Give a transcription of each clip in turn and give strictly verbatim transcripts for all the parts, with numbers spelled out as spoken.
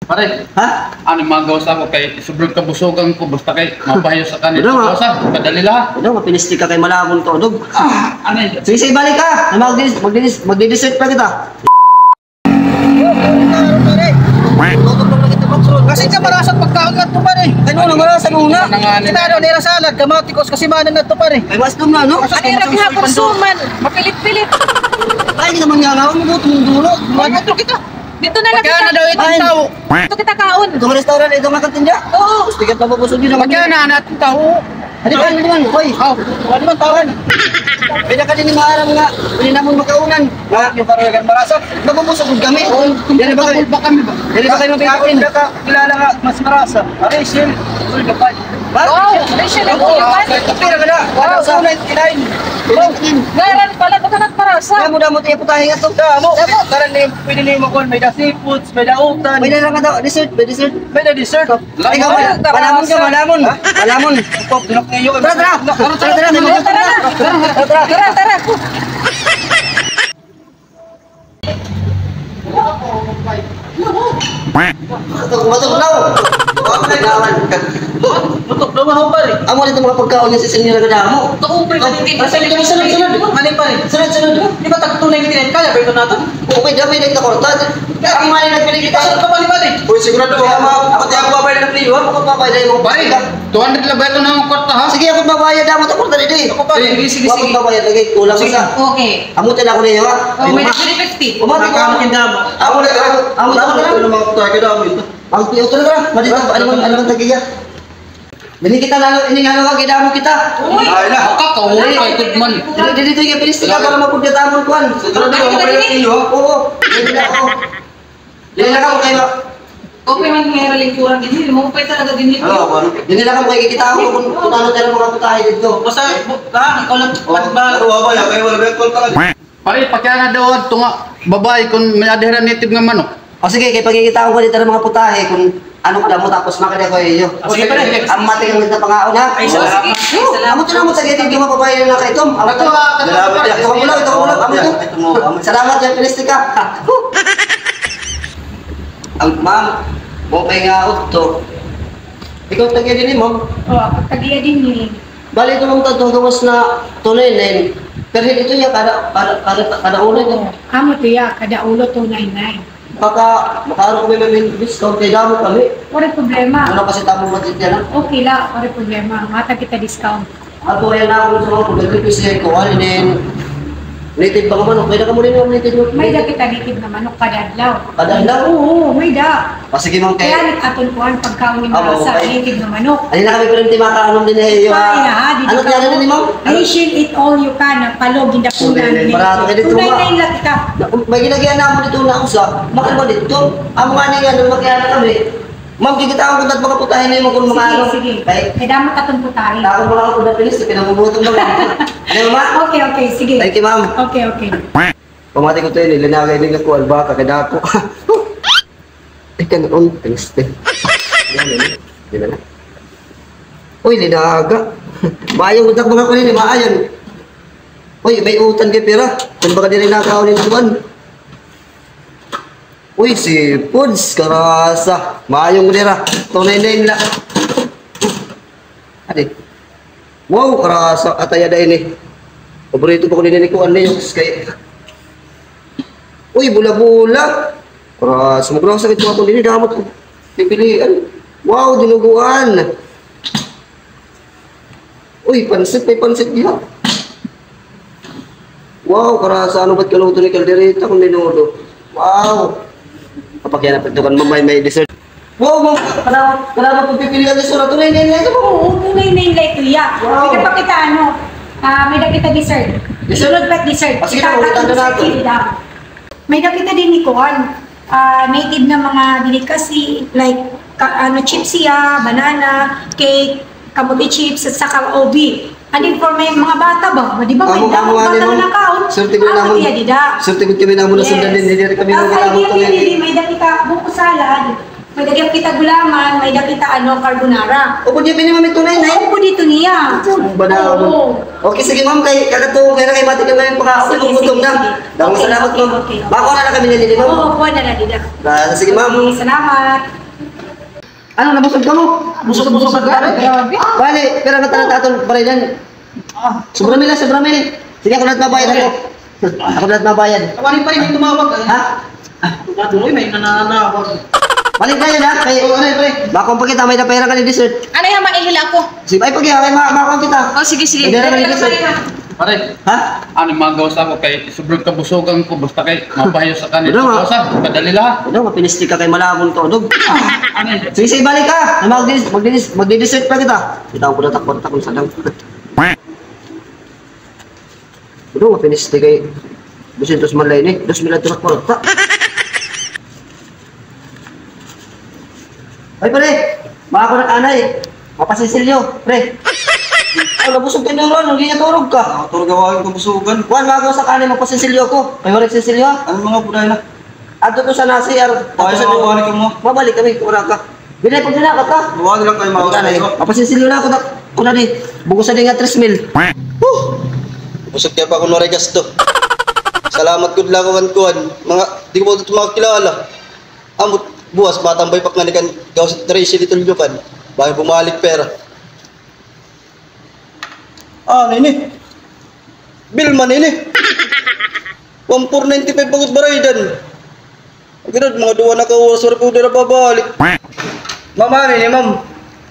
Pare, ha? Ano, magawas ako kay sobrang kabusugan ko, basta kay mapahiyo sa kanila. Udog, ha? Gawas, ha? Kadali la, ha? Udog, mapinisti ka kay malamon ka, udog. Ah, ano yun? Sige, sige, balik ka. Magdi-, magdi-, magdi-dessert pa kita. Tutok lang kita, patron. Kasi ka marasa pagkaon nga ito, pare. Ano na, marasa nung una. Kita daw, nira salad, kamatikos, kasi manan na ito, pare. Ay, mas dum na, no? Ano yung naghihapon suman? Mapilit-pilit. Ay, hindi naman nga nga, ano ba itong dulo? Magkatlo kita. Dito na lang kita. Kaya na daw itong tao. Dito kita kaon. Itong restaurant, itong makantinda? Oo. Gusto ka pa mabusog yun. Kaya na, na itong tao. Ano ba, ano naman? Hoy. Oh, ano naman, tao? Pwede ka din maaram nga. Pwede naman magkaunan. Nga, yung karulagan marasa. Mabubusog kami. Oo. Yan ba kayo? Ba kami ba? Yan ba kayo mabibigyan? Kilala nga, mas marasa. Aray, sir. Uy, kapal. Wow! Special ang ulo, man. Pira ka na? Wow, two ninety-nine. Ngaran pala, baka nagparasa. Damo, damo, tiya putahe nga to. Damo. Damo. Tara, ni, pwede na yung makon. May da seafoods, may da utan. May da lang ka daw. Dessert, may dessert. May da dessert. Ikaw, malamon ka, malamon. Ha? Malamon. Pop, dunok niyo. Tara, tara. Tara, tara, tara. Tara, tara. Matog, matog daw. Matog daw, ha, pare. Amo dito mga pagkaon niya sa senyor na kadamo. Ito, pre, asa ito, sunod, sunod. Ano, pare? Sunod, sunod. Di ba tag two ninety-nine? Kaya ba ito natin? Okay, dami na ito, korta. Ang mali na pinigit. Asa ka pa ni pare? Uy, sigurado, ha, ma-, pati ako babay na niyo, ha? Ako babay na yung mga pare. Two hundred la ba ito na akon kwarta, ha? Sige, ako babayad, ha? Matapos na dito, eh. Ako pa. Sige, sige, sige. Ako babayad lagi, kulang sa. Okay. Amutin ako niyo, ha? Oh, may three fifty. Umati ko. Ako na, ako, ako na, ako na. Ano mga putay ka dami ito? Ang piyo talaga, madito, ano man, ano man tagiya? Bini kita na, ini nga, ano, gidamo kita. Uy! Ay, na. Baka ka, uy, ay, good man. Dili, dili, dili, pilis ka para mapugdatan mo, kuan. Sigurado, ako pa yung iyo. Oo, dili na ako. Dili na ka, okay ba? Okay man, may lingkuran din. Hindi mo pa talaga din. Ano, ano? Dili na ka, makikita ako kung, kung ano tayo mga putahe dito. Basta, bu-, ha, ikaw lang, oh, pagba-, ano ba, wala, kaya wala, wala, wala, wala. Pare, pakiana daw adto nga babae kon may-ada hira native nga manok. O sige, kay pagkikitaon ko dito ng mga putahe kung ano kadamo, tapos makadi ako iyo. O sige, pare. Ang matik ang nagtapangaon, ha? Ay, so, sige. Salamat. Amo to na mo, taga-native nga babae na kay Tom. Amo to. Salamat, pare. Ito ka pula, ito ka pula. Amo to. Salamat, yan, pinistik ka. Ang ma'am, okay nga, udto. Ikaw, taga din, ma'am? Oo, ako, taga din, eh. Bali, ito lang tatong gawas na tunay na yun. Pero ito niya, kada, kada, kada, kada ulo ito. Oo. Amo to ya, kada ulo two nine nine. Baka, makaroon kami ng discount, kay damo kami. Waray problema. Ano kasi tamang budget yan, ha? Okay la, waray problema. Matag kita discount. Ato, yan na ako sa mga pagkakipisyan ko, ano din, native ba nga manok? May da kamo rin yung native nga manok? May da kita native nga manok, kada adlaw. Kada adlaw? Oo, may da. Ah, sige, ma'am, kay kaya nag-aton kuan pagkaon ni mga sa native nga manok. Ay, na kami pa rin timakaon din eh, yung, ah, ano tiyawag ni ma'am? Asian eat all you can, ang palog, gindapunan. Barato kay dito, ma'am. Tunay na yung latika. May ginagyan na ako dito na usa. Mahal ba dito? Amo nga niya, nung makiana kami. Ma'am, kikita ko kung mga putahe nimo kung mga ano. Sige, sige. Kay damo ka tong putahe. Ako mga ako na pilis, pinangugutom na lang. Ano, ma'am? Okay, okay, sige. Thank you, ma'am. Okay, okay. Pamati ko to yun, linagay din ako, albaka, kay dako. Ay, kanon, triste. Yan, yan. Di ba na? Uy, linaga. Maayong utak mga kunin, maayon. Uy, may utan kay pira. Kung baka diri nakaon yung kuwan. Uy, seafoods, karasa. Maayong dira. Tunay na yun la. Adi. Wow, karasa. Atay ada ini. Paborito pa ko din ni kuan ni Yus kay. Uy, bula-bula. Karasa, magrasa kay tuwa ko din. Damot ko. Pipilian. Wow, dinuguan. Uy, pansit, may pansit diha. Wow, karasa, ano ba't kaluto ni kaldereta kung menudo? Wow. Kapag yan, napagtukan mo, may, may dessert. Wow, ma'am, salamat, salamat pagpipilian ni Sura. Tunay na yun, ito po. Oo, tunay na yun, ito, ya. Wow. Kita pa kita, ano, ah, may da kita dessert. Dessert? Sunod pa dessert. Ah, sige na, kita ulitan na natin. May da kita din ni kuan. Ah, native na mga delicacy, like, ka-, ano, chips siya, banana, cake, kamote chips, at saka ubi. And then for may mga bata ba? Di ba, may amo, amo bata na nakaon? Swerte ko naman ito. Swerte ko kami naman na sundan din. Hindi rin kami nang kailangan ito. May da kita buko salad. May-ada kita gulaman, may-ada kita, ano, carbonara. Upod niya pini, ma'am, ito na yun, eh. Upod ito niya. Ito, ba na, Oo. Okay, sige, ma'am, kay kakatuon kay na kay mati kay may pakaon, Sige, gutom sige, na. sige. Damo Okay, salamat, okay, ma'am. okay, okay. Bako na lang kami nalilinaw. Oo, kuha na lang nila. Ah, sige, ma'am. Okay, salamat. Ano, nabusog ka mo? Busog-busog ka? Grabe. Bali, pero nga talaga aton, pare, yan. Ah. Sobra mil, sobra mil. Sige, ako lahat mabayad ako. Ako lahat mabayad. Kawali pa rin, may tumawag, eh. Ha? Natuloy, may nananawag. Balik tayo na, kay Oo, ano, pre? Bakong pa kita, may napera ka ni dessert. Ano yung maihil ako? Sige, ay, pag-iha, ay, ma-, bakong kita. Oh, sige, sige. Hindi na Dali lang lang dessert. tayo. Pare, Ha? ano, mga gawas ako kay sobrang kabusugan ko, basta kay mapahayo sa kanila. Ano, ma- Gawas, ah, kadali lang. Ano, mapinisti ka kay malabon ka, udog. Ano yun? Sige, sige, balik ka. Magdi-, magdi-, magdi-dessert pa kita. Kita ko na takot, takot sa dang. Ano, mapinisti kay dosyentos man la ini, dos mil ato na kwarta. Ay, pare, baka ko na kanay. Mapasinsilyo, pre. Ah, nabusog ka na nga, hindi niya turog ka. Turog ako, kabusugan. Kuan, baka sa kanay, mapasinsilyo ako. Kay wala sinsilyo, ha? Ano mga buday na? Adto to sa nasi, ar-, Ay, adto sa mabalik mo. Mabalik kami, wala ka. Binay, pag dinakot ka. Wala lang kayo Wala na, eh. Mapasinsilyo na ako, na, ako na, di. Bugos na di nga tres mil. Huh! Busog kaya pa ako na gasto. Salamat gud lang ako kan kuan. Mga, di ko pa ito makakilala. Amot, buwas, matambay pa ka ni kan, gawas, Tracy, little yukan. Bakit bumalik pera? Ah, nini. Bill man ini. One four ninety-five bagot baraydan. Ang gano'n, mga duwa na ka oras, wala po dira babalik. Ma'am, ano ini, ma'am?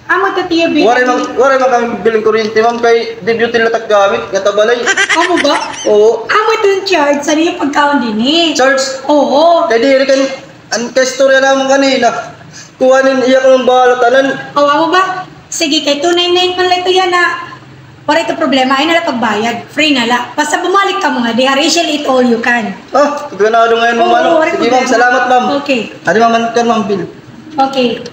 Amo to, Tiyo Bin. Waray man, waray man kami biling kuryente, ma'am, kay deputy la tak gamit, nga tabalay. Amo ba? Oo. Amo ito yung charge, sa niyo pagkaon din eh. Charge? Oo. Kay diri kan, an kaistorya namon kanina. Kuhanin, iya ko ng bahala tanan. O, amo ba? Sige, kay two nine nine man la ito yana. Waray ito problema, ay na la pagbayad. Free na la. Basta bumalik ka mo nga, di, Rachel, eat all you can. Ah, ganado ngayon, ma'am, ano? Sige, ma'am, salamat, ma'am. Okay. Adi, ma'am, ano ka, ma'am, bill? Okay.